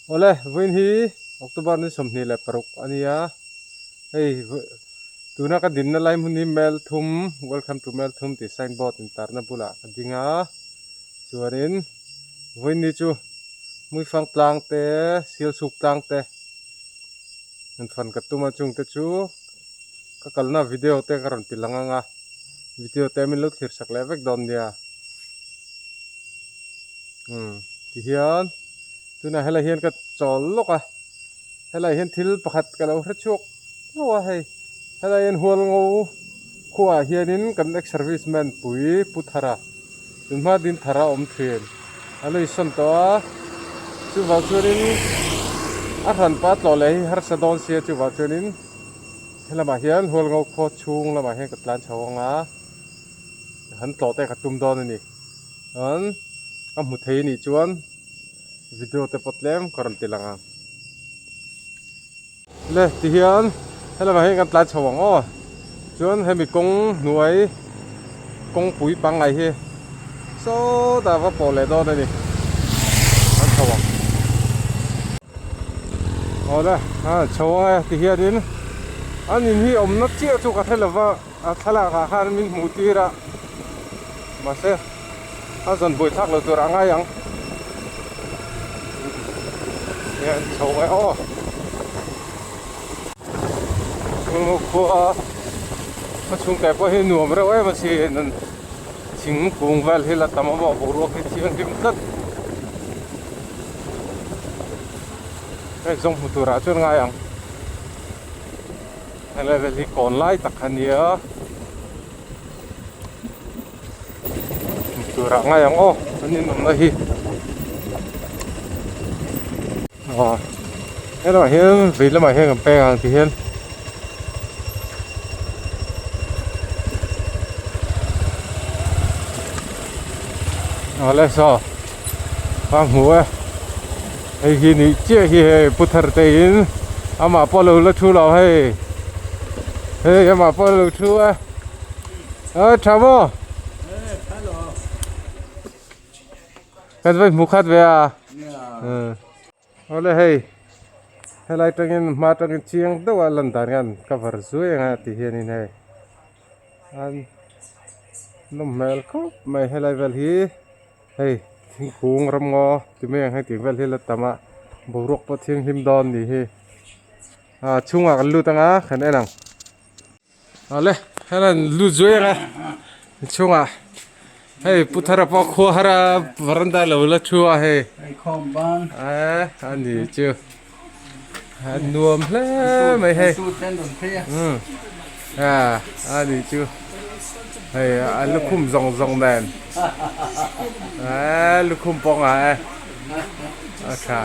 Awle vawiin hi October ni 26 a nia hei tuna ka dinna lai hmun hi Melthum Welcome to Melthum tih sign board intarna bulah ka ding a chuanin vawiin ni chu Hmuifang tlang te Sialsuk tlang te an fan ka tum a chungte chu ka kalna video te ka rawn ti lang ang a video te min lo thlir sak leh vek dawn nia. Umm tihian tunah helai hian ka chawl lawk a helai hian thil pakhat ka lo hre chhuak hlauh a hei helai hian hual ngo khuaah hianin kan ex service man pui pu thara tunhma din thara a awm thin a lo insawn tawh a chuvang chuanin a hranpa tlawh leh hi harsa dawn sia chuvang chuanin helamah hian hual ngo khaw chhung lamah hian ka tlan chho ang a han tlawh te ka tum dawn a ni. Chuan ka hmu thei anih chuan video te pawh tlem ka rawn ti lang ang. Le tihian helamah hian kan tlai chho ang aw. Chuan hemi kawng hnuai kawngpui pangngai hi sawtah va pawh leh dawn a ni. Kan chho ang. Awle a chho ang e tihianin an in hi awmna chiah chu ka hre lova. A thlalak ah khan min hmuh tir a mahse a zawn buai thlak lo tur a ngai ang hian chho ngai aw chhungkaw khua a chhungte pawh hi nuam reuh em a sin an thingkung vel hi la tam awm a boruak hi thianghlim tlat hei zawng hmu turah chuan ngai ang. Helai vel hi kawn lai tak a nia turah ngai ang aw an inawmna hi aw helamah hian vei lamah hian kan peng ang ti hian awle saw ka hmu e. Hei hi nih chiah hi hei pu thar te in amah pawh lo la thu lo hei hei amah pawh lo thu a a tha maw kan va hmu khat ve a awle hei helai tangin hma tangin chiang deuh a lan dan hian cover zui ang a ti hianin hei an nawm hmel khawp mai helai vel hi. Hei thingkung ramngaw ti mai ang hei tih vel hi la tam a boruak pawh thianghlim dawn ni hi ah chhungah kan lut anga kan en ang awle hela an lut zuai anga chhungah hei pu thara pawh khua har a varanda lo la thu a hei eh a ni chu a nuam hle mai hei umm ah a ni chu hei a lukhum zawng zawng nen eh lukhum pawh ngah e a tha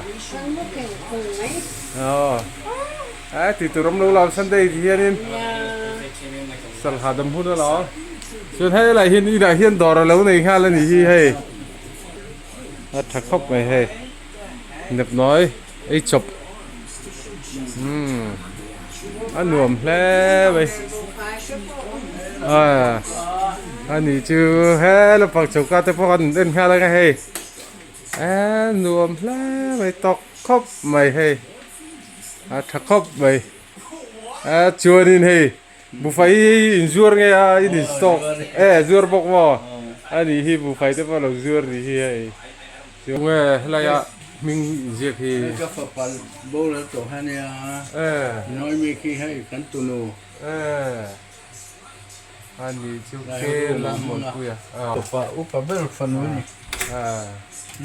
aw eh tih tur awm lo lo sunday ti hianin sangha dam hun alawm chuan hei lah hian inah hian dawr a lo nei nghal a nih hi hei a tha khawp mai hei. Nep nawi ei chawp umm a nuam hle mai ah a nih chu he lampang choka te pawh kan en nghal ang a hei eh nuam hle mai tawk khawp mai hei a tha khawp mai eh chuanin hei buffet hi inzuar nge a in in stock eh zuar bawk maw a nih hi buffet te pawh a lo zuar nih hi hei. Nge helai ah hming inziak hi. Hei ka fapa boral tawh kha nia. Nawi mi khi hei kan tunu. A ni chu ke la mawlpui a. Upa upa ber fanu a ni. A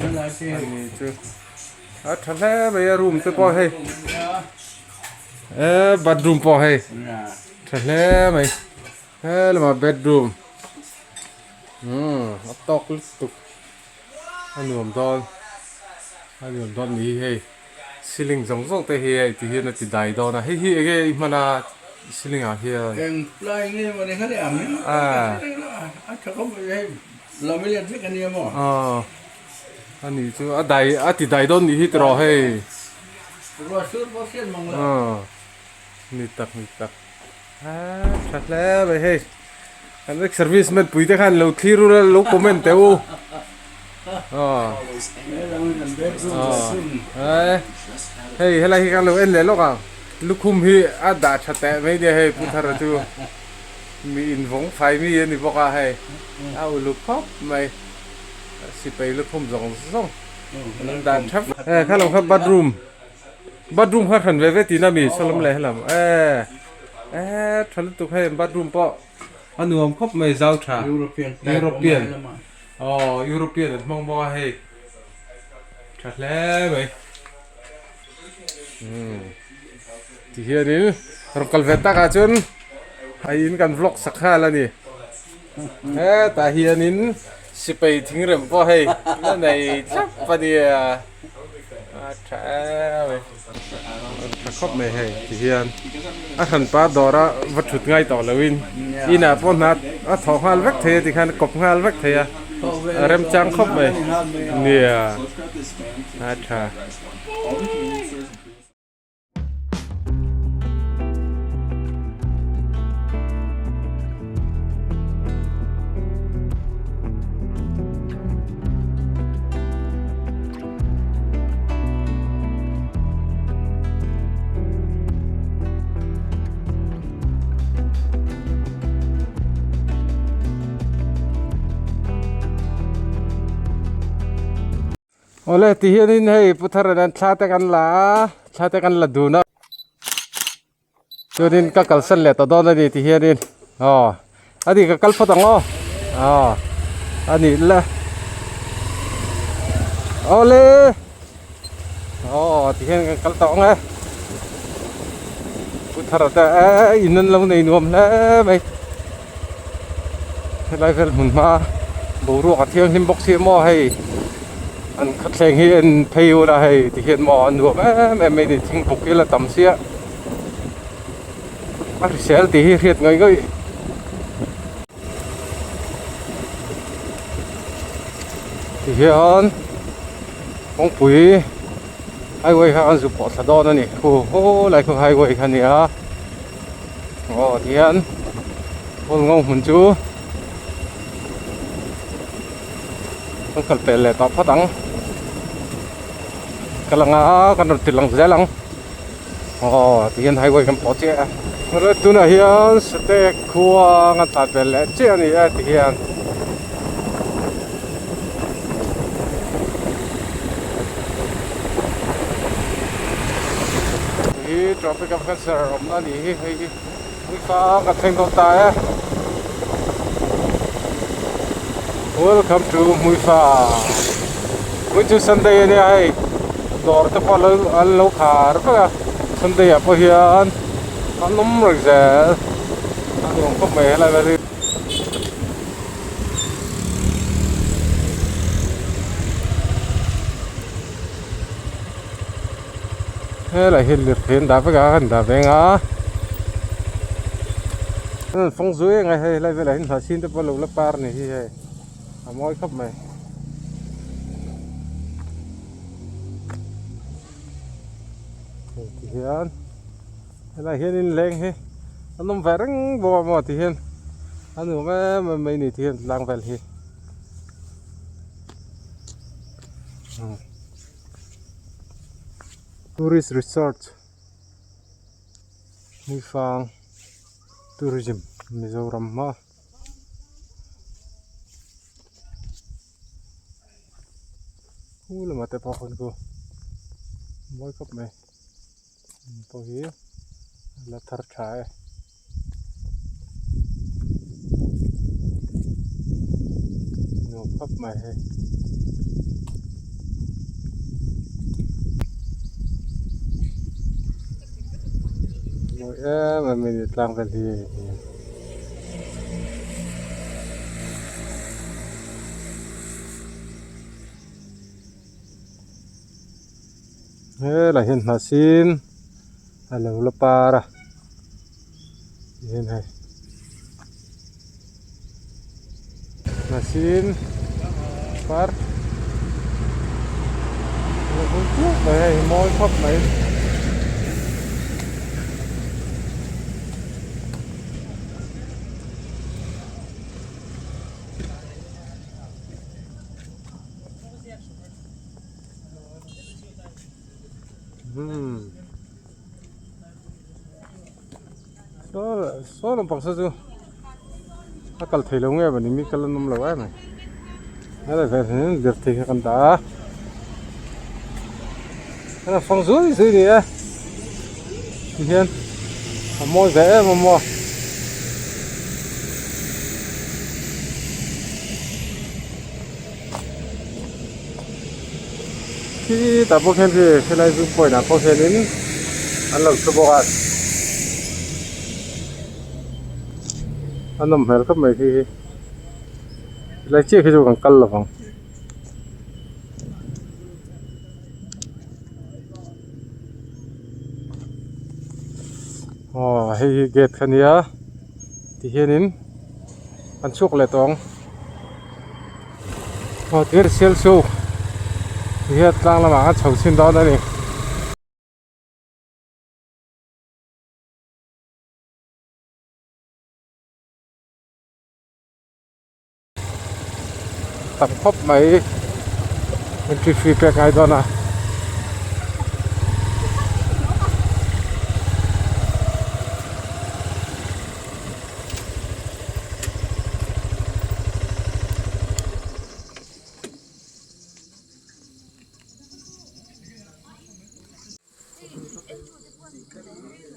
ni chu a tha hle mai a room te pawh hei. E bathroom pawh hei tha hle mai. He lamah bedroom umm a tawk lutuk. A nuam dawn a nuam dawn ni hi hei ceiling zawng zawng te hi hei ti hian a ti dai dawn a hei hi enge i hman a ceiling ah hian eng ply nge maw ni kha le ang a tha khawp mai hei laminate vek a nia maw aw a nih chu a dai a ti dai dawn nih hi tiraw hei ruah sur pawh hriat mang lo aw ni tak ni tak a tha hle mai hei. Kan ex service man pui te khan lo thlir ula lo comment teh u. Aw. Aw. Hei helai hi kan lo en leh lawk ang. Lukhum hi a dah tha teh mai nia hei Pu Thara chu mi invawng fai mi a ni bawk a hei a uluk khawp mai sipai lukhum zawng zawng an dah tha vek. He kha lo kha bathroom bathroom kha hran ve ve tihna mi saw lam leh helam e e tha lutuk hei bathroom pawh a nuam khawp mai zau tha European aw European an hmang bawk a hei tha hle mai. Ti hianin rawn kal ve takah chuan a in kan vlog sak nghal a ni hetah hianin sipai thingrem pawh hei la nei thlap a nia a tha em mai a tha khawp mai hei ti hian a hranpa dawra va thut ngai tawh loin inah pawh hna a thawh nghal vek thei a tikhan a kawp nghal vek thei a a remchang khawp mai nia a tha. Awle ti hianin hei Pu Thara nen thla te kan la a thla te kan la dun a chuanin ka kalsan leh ta dawn a ni ti hianin aw a ni ka kal phawt ang aw aw a nih la awle aw ti hian kan kal tawh ang e Pu Thara te in an lo nei nuam hle mai. Helai vel hmun hma boruak a thianghlim bawk si maw hei an khawthleng hi en phei ula hei ti hian maw a nuam em em mai ni thingbuk hi la tam sia a hrisel tih hi hriat ngawih ngawih. Ti hian kawngpui highway kha kan zuk pawh thla dawn a ni hu hu lai khu highway kha a ni a. Aw tihian hall ngo hmun chu kan kal pel leh tawh phawt ang ka lang a kan rawn ti lang zel ang aw tihian highway kan pawh chiah a rawt tunah hian sateek khua an tlan pel leh chiah a ni e tihian. Hi traffic officer awmna a nih hi hei hi hmui ka thleng dawn ta e welcome to hmuifa hmui chu sunday a nia hei dawr te pawh an lo khar vek a sunday ah pawh hian an awm reng zel a nuam khawp mai helai vel hi. Helai hi lirthei an dah vek a an dah veng a an fawng zui ang a hei helai velah hian hnahsin te pawh a lo la par a ni hi hei a mawi khawp mai. Hei ti hian helai hian in leng hi an awm ve reng bawk a maw ti hian a nuam em em mai a ni ti hian tlang vel hi. Tourist resort Hmuifang tourism Mizoram hma hu lamah te pawh khawn ku mawi khawp mai pawh hi a la thar tha e. Nuam khawp mai hei. Mawi em em mai ni tlang vel hi. Helai hian hnahsin a lo la par a tihian hei hnahsin par a lo hung chiah mai hei mawi khawp mai. Umm saw saw lampang saw chu a kal theilo nge mawni mi kal an awm lo em mai helai vel hian lirthei kha kan dah a a fang zui zui a ni e tihian a mawi ve em a maw. Khitah pawh khian khi helai view point ah pawh hianin an lo thu bawk a a nawm hmel khawp mai khi hi helai chiah khi chu kan kal lovang. Aw hei hi gate kha nia tihianin an chhuak leh tawh ang. Aw tir sial chu tihian tlang lamah an chho chhin dawn a ni. Tam khawp mai entry fee pek ngai dawn a.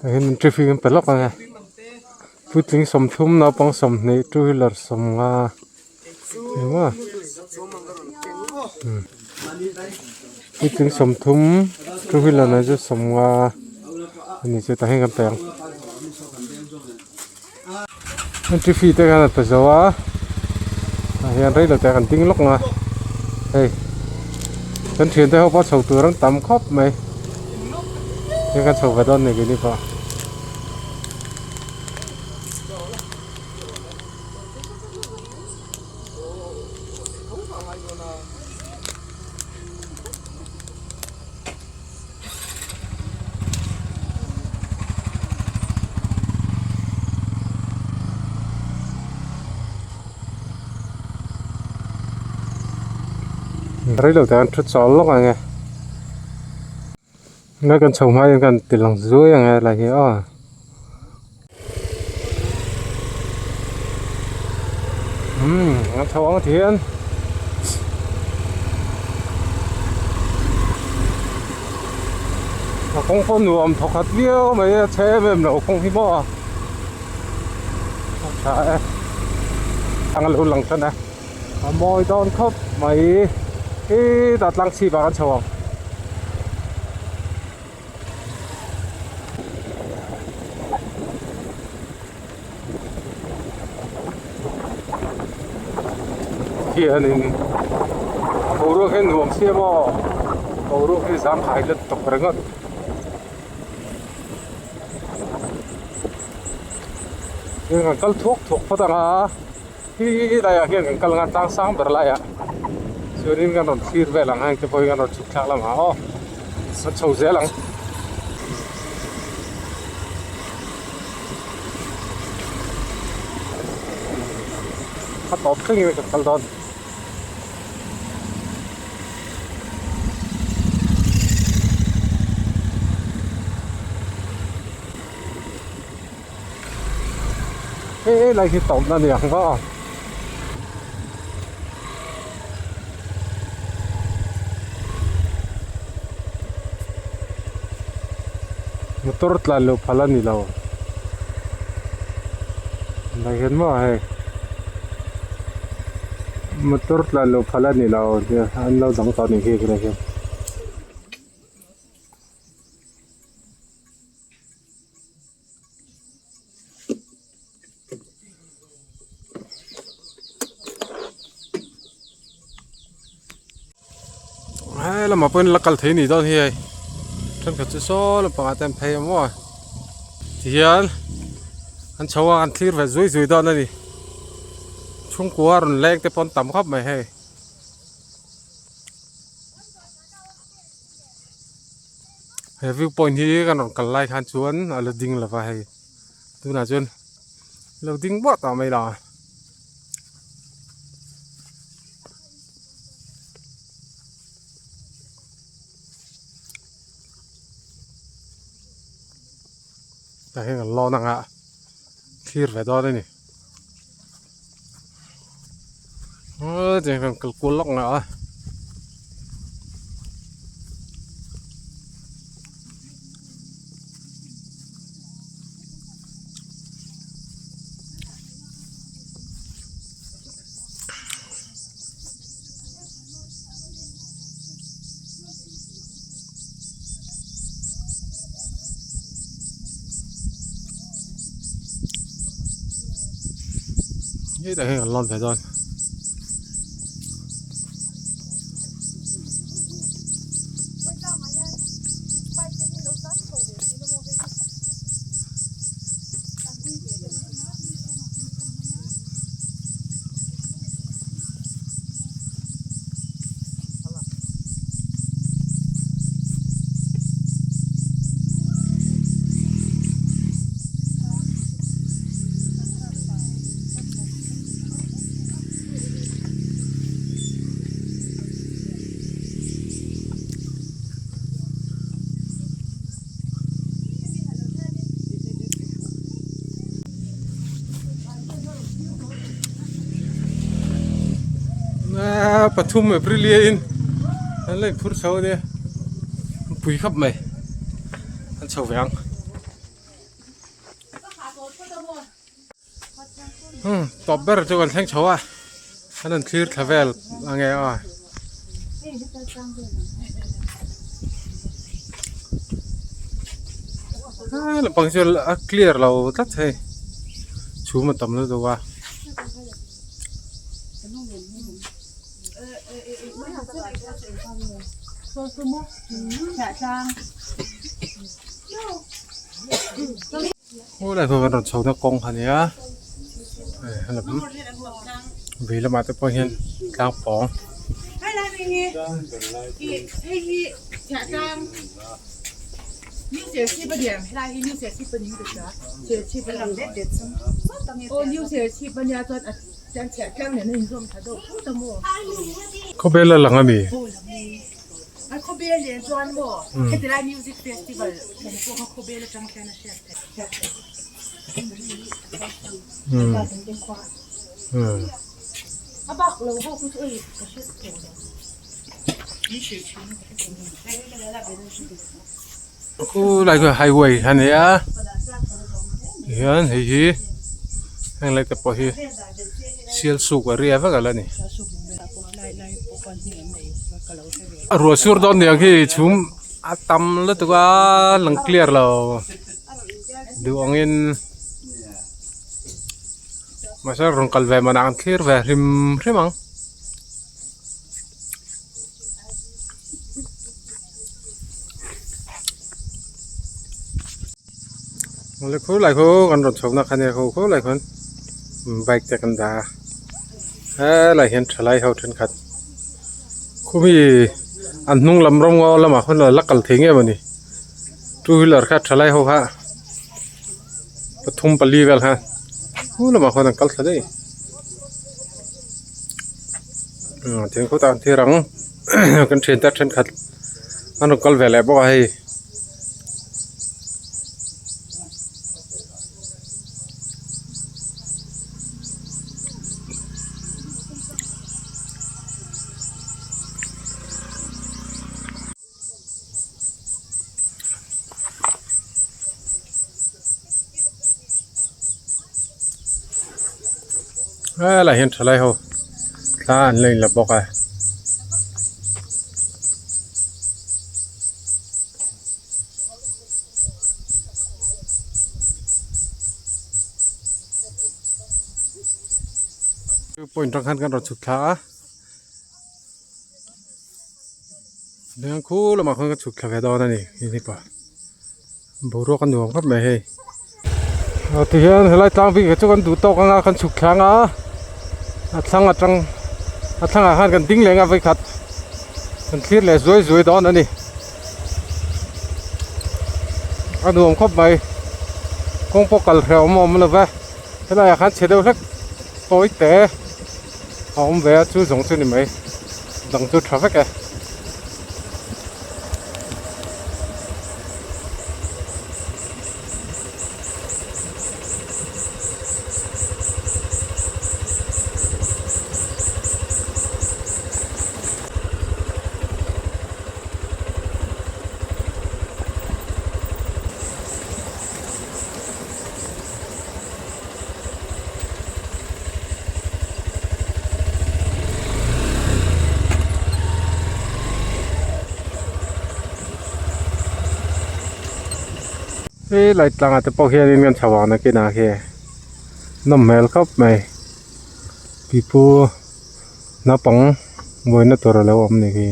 Tah hian entry fee an pe lawk ang e puitling sawmthum naupang sawmhnih two wheeler sawmnga engemaw puitling sawmthum two wheeler nei chu sawmnga a ni chu tah hian kan pe ang. Entry fee te khan a pe zo a tah hian rei lo te kan ding lawk ang a hei kan thian te ho pawh chho tur an tam khawp mai hei kan chho ve dawn a ni keini pawh. Rei lo te an thu chawl lawk ang e nge kan chho hma hian kan ti lang zuai ang e lai hi aw. Umm an chho ang thian a kawng pawh nuam thawkhat viau mai a chhe em em lo kawng hi maw a tha e ang a lo lang tan a a mawi dawn khawp mai hetah tlang chhip ah kan chho ang. Hianin a boruak hi nuam sia maw boruak hi zam khai let tawp ringawt hian kan kal thuak thuak phawt ang a hi laiah hian kan kal ang a tlang sang ber laiah chuanin kan rawn thlir vel ang a heng te pawh hi kan rawn chhuk thlak lamah aw a chho zel ang. A tawp thleng in ka kal dawn. Hei hei lai hi tawpna a ni ang maw. Motor tlan loh phal a ni lo lai hian maw hei motor tlan loh phal a ni lo an lo dang tawh a nih hi helai hian. He lamah pawhin la kal thei a nih dawn hi hei thenkhat chu saw lampangah te an phei a maw tihian an chho a an thlir ve zui zui dawn a ni chhungkua rawn leng te pawh an tam khawp mai hei. He view point hi kan rawn kal lai khan chuan a la ding lova hei tunah chuan lo ding buah tah mai la. Tah hian kan lawn anga thlir ve dawn a ni. Aw tiang kan kal kual lawk ngah a. Hetah hian kan lawn ve dawn. Pathum April in an la inphur chho ania an pui khawp mai an chho ve ang umm tawp ber chu kan thleng chho a an rawn thlir thla vel ange aw. Aa lampang chu a clear lo tlat hei chhum a tam lutuk a. Khawlai khaw kan rawn chho na kawng kha nia hei helam vei lamah te pawh hian tlang pawng. Khawbel a lang a mi. Khulai khu highway a ni a tihian hei hi heng lai te pawh hi sialsuk a ria vek a la ni a ruah sur dawn niang khi chhum a tam lutuk a lang clear lo duh angin mahse rawn kal ve manah an thlir ve hrim hrim ang. Awle khulai khu kan rawn chhohna kha nia kho khulai khuan bike te kan dah a helai hian thalai ho thenkhat khumi an hnung lam rawng ngaw lamah khuan la kal thei nge mawni two wheeler kha thalai ho kha pathum pali vel kha khu lamah khuan an kal thla daih thing khawtah an thlir ang kan thian te thenkhat an rawn kal ve leh bawk a hei. Helai hian thalai ho thla an la inla bawk a. Point atang khan kan rawn chhuk thla a. Leng khu lamah khuan ka chhuk thla ve dawn a ni hei pa boruak a nuam khawp mai hei ah tihian helai tlang bik hi chu kan duh tawk anga kan chhuk thla anga a thlang atang a thlangah khan kan ding leh anga vawikhat kan thlir leh zuai zuai dawn a ni a nuam khawp mai kawng pawh kal hreh awm a awm lo ve helaiah khan chhe deuh hlek tawi te. A awm ve a chu zawng chu ni mai dang chu tha vek e. Helai tlangah te pawh hianin kan chho ang nakinah khi nawm hmel khawp mai pipu naupang buaina tur alo awm ni khi.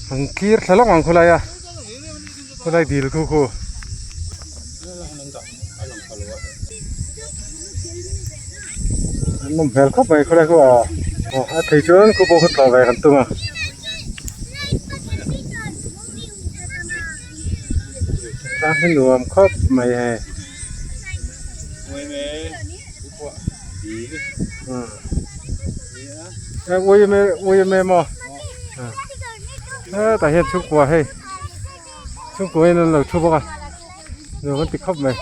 An clear thla lawk ang khawlai a khawlai dil khu khu. An nawm hmel khawp mai khawlai khu a a thei chuan khu pawh kha tlawh ve kan tum a. Tlang hi nuam khawp mai hei. Ui em ui em em aw hetah hian chhungkua hei chhungkua in an lo thu bawk a nuam an ti khawp mai.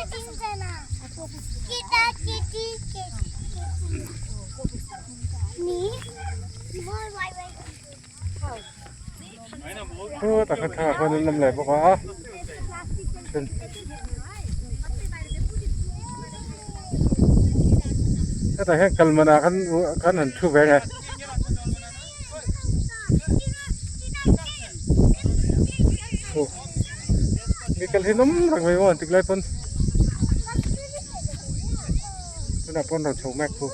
Chutah khan thlalak khuan an awm leh bawk a then hetah hian kal manah khan khan han thu ve nge mi kal hi an awm reng mai maw tik lai pawn tunah pawn rawn chho mek thu.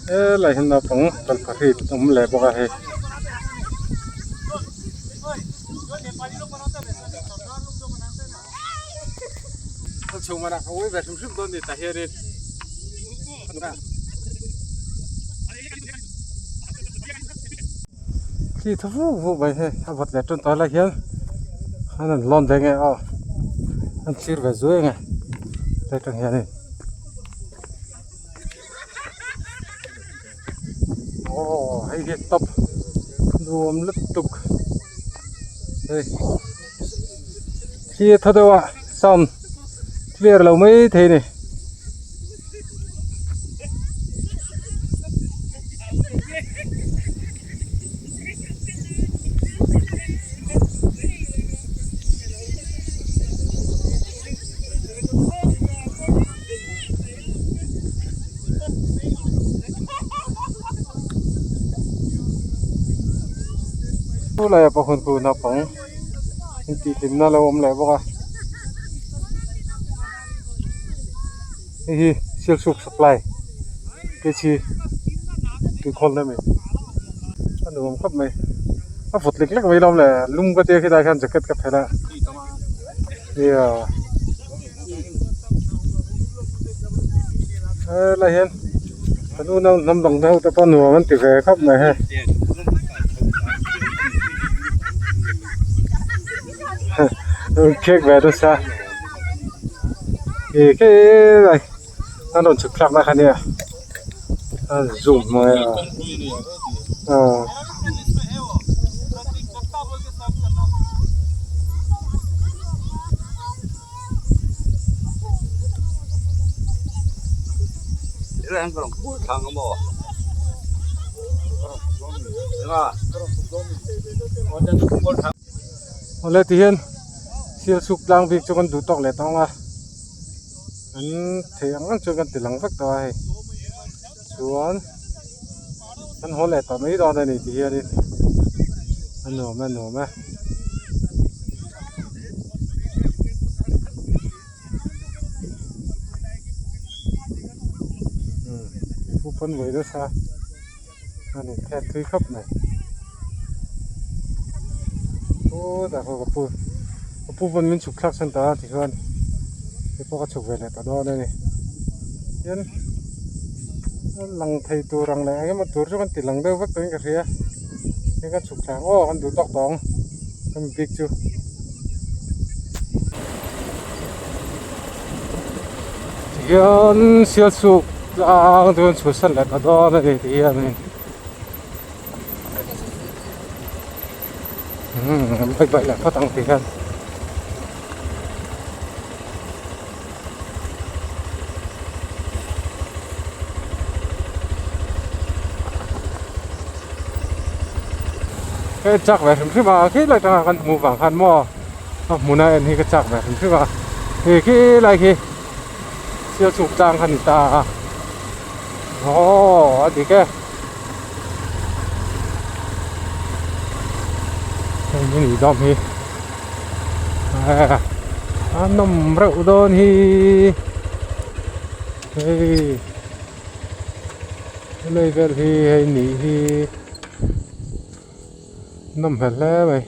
Helai hi naupang tawlhpahrit awm leh bawk a hei. Khi tha vuk vuk mai hei a vawt leh tan tawh lai hian an rawn lawn ve nge aw an thlir ve zuai ang e tlai tang hianin aw hei hi top nuam lutuk hei thlir tha deuh a sound clear lo mai thei a ni. Chulaiah pawh khawn khu naupang intihhlimna a lo awm leh bawk a. Hei hi Sialsuk supply te chi tuikhawl na mi a nuam khawp mai a vawt lek lek mai lawm le lum ka tia khilai khian jacket ka phelh a nia helai hian kan unau hnam dang te ho te pawh nuam an ti ve khawp mai hei khek ve nasa. Ih helai an rawn chhuk thlak na kha nia a zoom hmang e aw. Awle tihian Sialsuk tlang bik chu kan duh tawk leh tawng a an theih ang ang chuan kan ti lang vek tawh a hei chuan kan haw leh tawh mai dawn a ni ti hianin a nuam a nuam e. Umm pawn vawi nasa a ni thlen thui khawp mai chutah pawh ka pu ka pu pawn min chhuk thlak chhan ta a tikhian kei pawh ka chhuk ve leh ta dawn a ni tin a lang thei tur ang leh eng emaw tur chu kan ti lang deuh vek tawhin ka hria tin kan chhuk thla ang aw kan duh tawk tawh ang hemi bik chu. Tihian Sialsuk tlang chu an chhuahsan leh ta dawn a ni tihianin. Umm bye bye leh phawt ang ti hian. Hei chak ve hrim hrim a khi lai tanga kan hmuh vang khan maw a hmuna en hi ka chak ve hrim hrim a hei khi lai khi sial chhuk tlang kha ni ta a aw a dik e hei hi ni dawm hi a nawm reuh dawn hi hei helai vel hi hei nih hi nawm hmel hle mai.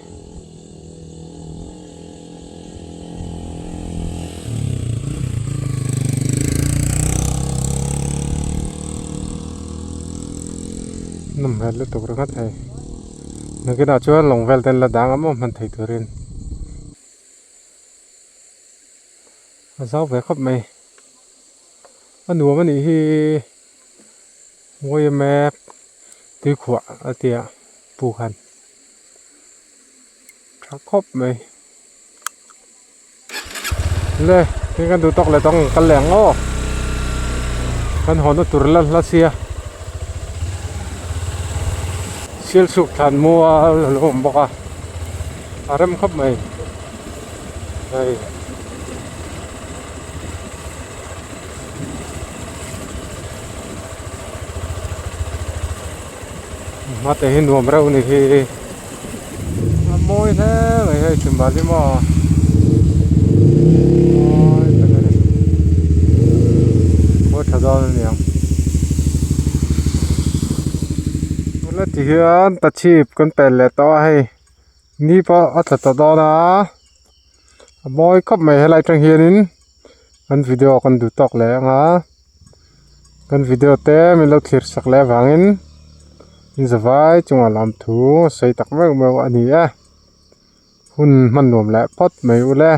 Nawm hmel lutuk ringawt hei nakinah chuan lawng vel te an la dang a maw hman thei turin a zau ve khawp mai a nuam a nih hi ngawi mek tuikhuah a tia pu khan tha khawp mai le tin kan duh tawk leh tawng kal leh ang aw kan haw na tur la hla sia sial chhuk thlan mual a lo awm bawk a a rem khawp mai hei. Hmate hi nuam reuh ni hi a mawi hle mai hei chhimba hi maw mawi tak a ni khua tha dawn a niang tuna ti hian tachhip kan pel leh tawh a hei ni pawh a tla ta dawn a a mawi khawp mai helai atang hianin kan video kan duh tawk leh ang a. Kan video te min lo thlir sak leh avangin in zavai chungah lam thu a sawi tak meuh meuh a ni e hun hman nuam leh phawt mai ule.